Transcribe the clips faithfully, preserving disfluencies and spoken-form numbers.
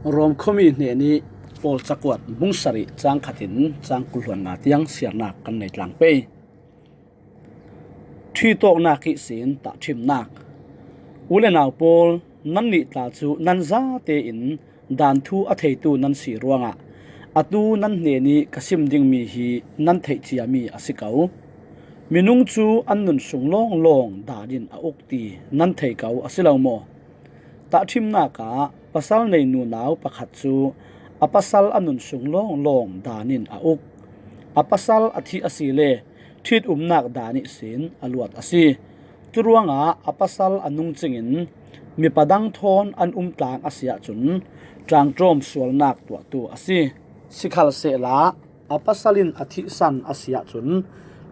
Rom khuami hnenih Paul cakuat bung sarih cang khatin cang kul hluan nga tiang siarnak kan nei tlang pei. Ṭhitawknak ihsin tahṭhimnak. U le nau pawl, nannih tla cu nan zate in dan thu a theitu nan si ruangah atu nan hnenih ka sim dingmi hi nan theih ciami a si ko. Minung cu an nun sung lawnglawng dan in a uk ti nan thei ko a si lo maw? Tahṭhimnak ah pasal nei nunau pakhat cu a pasal a nun sung lawnglawng dan in a uk. A pasal a thih asile ṭhitumnak dan ihsin a luat a si. Curuangah a pasal a nungcingin mipa dang thawn an um tlang a si ahcun ṭangṭawm sualnak tuahtu a si. Sikhalsehla a pasal in a thihsan a si ahcun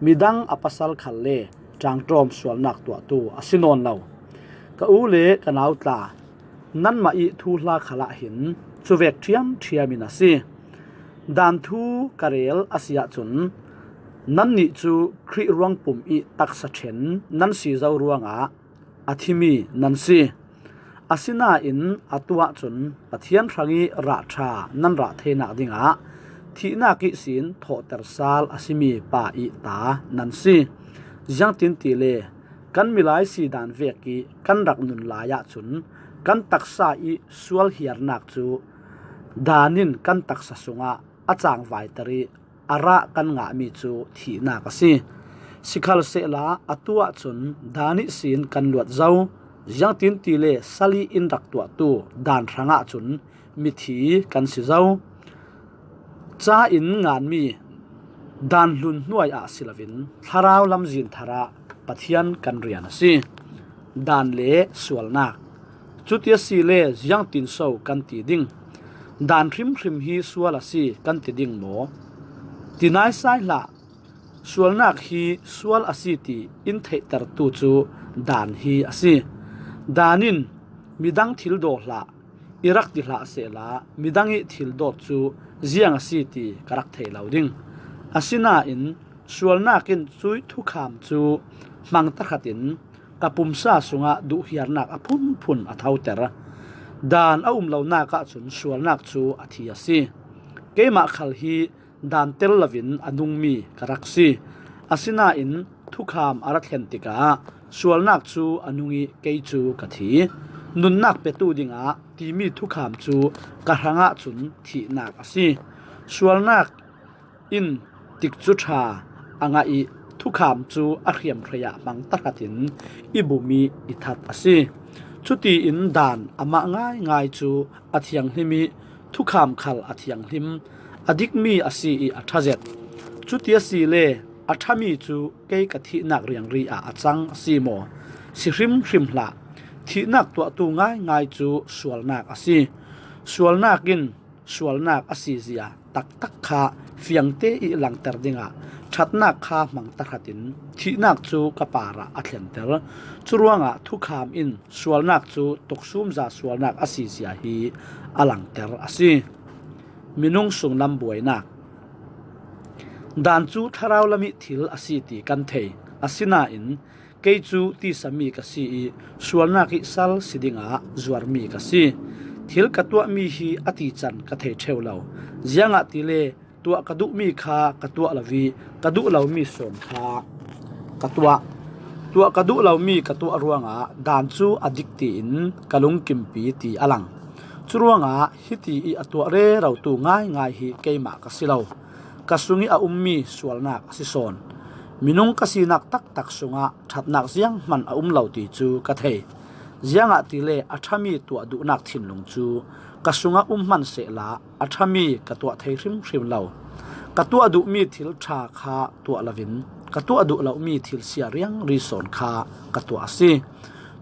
midang a pasal khal le ṭangṭawm sualnak tuahtu a si nawn lo. Ka u le ka nau tla, nanmah ih thuhla khalah hin cuvek ṭhiamṭhiam in a si. Dan thu ka rel a si ahcun nannih cu Khrih ruangpum ih taksa ṭhen nan si zo ruangah a thimi nan si. Asinain atu ahcun Pathian hrangih rah ṭha nan rah theinak dingah thihnak ihsin thawhter sal a simi pa ih ta nan si. Ziangtin tile kan milai si dan vek ih kan rak nun lai ahcun kan taksa ih sual hiarnak cu dan in kan taksa sungah a cangvaiter ih a rah kan ngahmi cu thihnak a si. Sikhalsehla atu ahcun dan ihsin kan luat zo. Ziangtin tile sal ih in rak tuahtu dan hrangah cun mithi kan si zo. Ca in nganmi dan hlun hnuai ah si loin thlarau lamzin thar ah Pathian kan rian a si. Dan le sualnak. Cuti asile ziangtin so kan ti ding? Dan hrimhrim hi sual a si kan ti ding maw? Ti naisai hlah. Sualnak hi sual a si ti in theihtertu cu dan hi a si. Dan in midang thil daw hlah, i rak ti hlah sehla midang ih thil dawt cu ziang a si ti ka rak thei lo ding. Asinain sualnak in cuih thukham cu hmang tahratin ka pumsa sungah duhhiarnak a phunphun a thoter. Dan a um lonak ahcun sualnak cu a thi a si. Keimah khal hi dan tel loin a nungmi ka rak si. Asinain thukham a ra thlen tikah sualnak cu a nung ih kei cu ka thi. Nunnak petu dingah timi thukham cu ka hrangah cun thihnak a si. Sualnak in tikcu ṭha a ngah ih thukham cu a hriamhrei ah hmang tahratin i bum ih i that a si. Cutiin dan amah ngaingai cu a thianghlim ih thukham khal a thianghlim, a dikmi a si ih a ṭha zet. Cuti asile a ṭhami cu kei ka thihnak riangri ah a cang a si maw? Si hrimhrim hlah. Thihnak tuahtu ngaingai cu sualnak a si. Sualnak in sualnak a sizia taktak kha fiangte ih langter dingah ṭhatnak kha hmang tahratin thihnak cu ka parah a thlenter. Curuangah thukham in sualnak cu tuksumza sualnak a sizia hi a langter a si. Minung sunglam buainak. Dan cu thlarau lam ih thil a si ti kan thei. Asinain kei cu tisami ka si ih sualnak ih sal si dingah zuarmi ka si. Thil ka tuahmi hi a tican ka thei ṭheu lo. Ziangahtile tuah ka duhmi kha ka tuah lo ih ka duh lomi sawn kha ka tuah. Tuah ka duh lomi ka tuah ruangah dan cu a dik tiin ka lungkimpi ti a lang. Curuangah hiti ih a tuah rerotu ngaingai hi keimah ka si lo. Ka sungih a ummi sualnak a si sawn. Minung ka sinak taktak sungah ṭhatnak zianghman a um lo ti cu ka thei. Ziangahtile a ṭhami tuah duhnak thinlung cu ka sungah um hmanh sehla a ṭhami ka tuah thei hrimhrim lo. Ka tuah duhmi thil ṭha kha tuah loin ka tuah duh lomi thil sia riangri sawn kha ka tuah a si.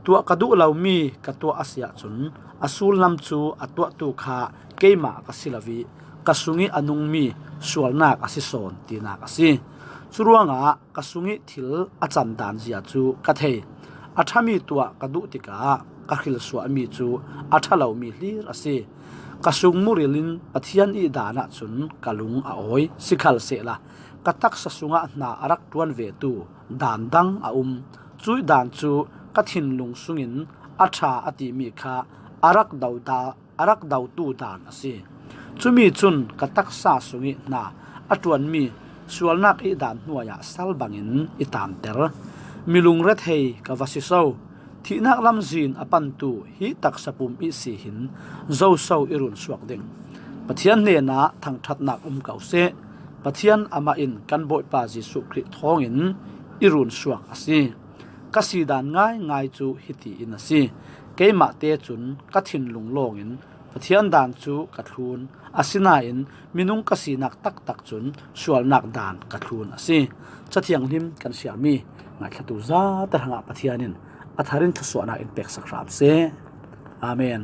Tuah ka duh lomi ka tuah a si ahcun a sullam cu a tuahtu kha keimah ka si lo ih ka sungih a nungmi sualnak a si sawn tinak a si. Curuangah ka sungih thil a can dan zia cu ka thei. A ṭhami tuah ka duh tikah ka hrilsuahmi cu a ṭha lomi hlir a si. Ka sung muril in Pathian ih dan ahcun ka lung a awi. Sikhalsehla ka taksa sungah hna a rak ṭuan vetu dan dang a um. Cuih dan cu ka thinlung sungin a ṭha a timi kha a rak doda a rak dotu dan a si. Cumi cun ka taksa sung i hna a ṭuanmi sualnak i dan hnuai ah sal bangin i taanter. Mi lungrethei ka va si so. Thihnak lamzin a pantu hi taksa pum i si hin zoso i run suak ding? Pathian hnenah thangṭhatnak um ko seh. Pathian amah in kan Bawipa Jesuh Khrih thawngin i run suak a si. Ka si dan ngaingai cu hiti in a si. Keimahte cun ka thinlung lawngin Pathian dan cu ka thlun, asinain minung ka sinak taktak cun sualnak dan ka thlun a si. Cathianghlim kan siarmi ngaithlatu zate hrangah Pathian in a thar in thluasuahnak in peksak hram seh. Amen.